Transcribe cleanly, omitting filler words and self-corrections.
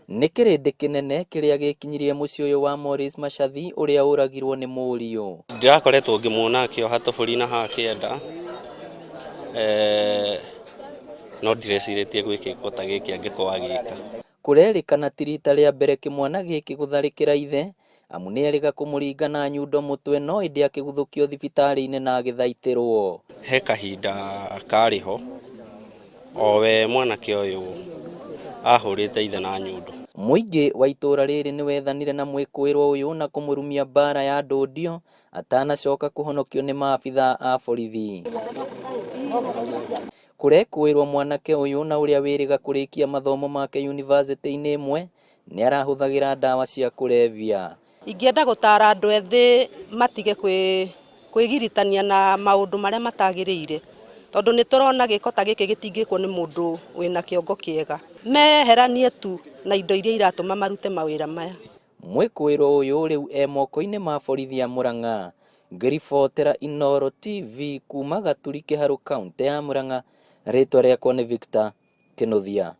Nĩ kĩrĩndĩ kĩnene kĩrĩa gĩkinyirie mũciĩ ũyũ wa Maurice Machathi ũrĩa ũragirwo nĩ mũriũ. Ndĩrakoretwo ngĩmuona akĩoha tũbũri na haha kĩanda, no ndirecirĩtie gwĩkĩko ta gĩkĩ angĩkorwo agĩka. Kũrerĩkana ti rita rĩa mbere kĩmwana gĩkĩ gũtharĩkĩra ithe, amu nĩerĩga kũmũringa na nyundo mũtwe no ĩndĩ akĩguthũkio thibitarĩ-inĩ na agĩthaitĩrwo. He kahinda karĩ ho, o we mwanake ũyũ ahũrĩte ithe na nyundo. Mũingĩ wa itũra rĩrĩ nĩwethanire na mwĩkũĩrwo ũyũ na kũmũrumia mbara ya ndũndio atanacoka kũhonokio nĩ maabithaa a borithi. Kũrekũĩrwo mwanake ũyũ na ũrĩa wĩrĩga kũrĩkia mathomo make yunivasĩtĩ-inĩ ĩmwe nĩarahũthagĩra ndawa cia kũrebia. Ingĩenda gũtara andũ ethĩ matige kwĩgiritania na maũndũ marĩa matagĩrĩire, tondũ nĩ tũrona gĩko ta gĩkĩ gĩtingĩkwo nĩ mũndũ wĩna kĩongo kĩega. Meheranie tu na indo iria iratũma marute mawĩra maya. Mwĩkũĩrwo ũyũ rĩu e moko-inĩ ma borithi a Murang'a. Ngĩribotera Inooro TV kuma Gaturi Kĩharũ kaũntĩ ya Murang'a, rĩtwa rĩakwa nĩ Victor Kĩnuthia.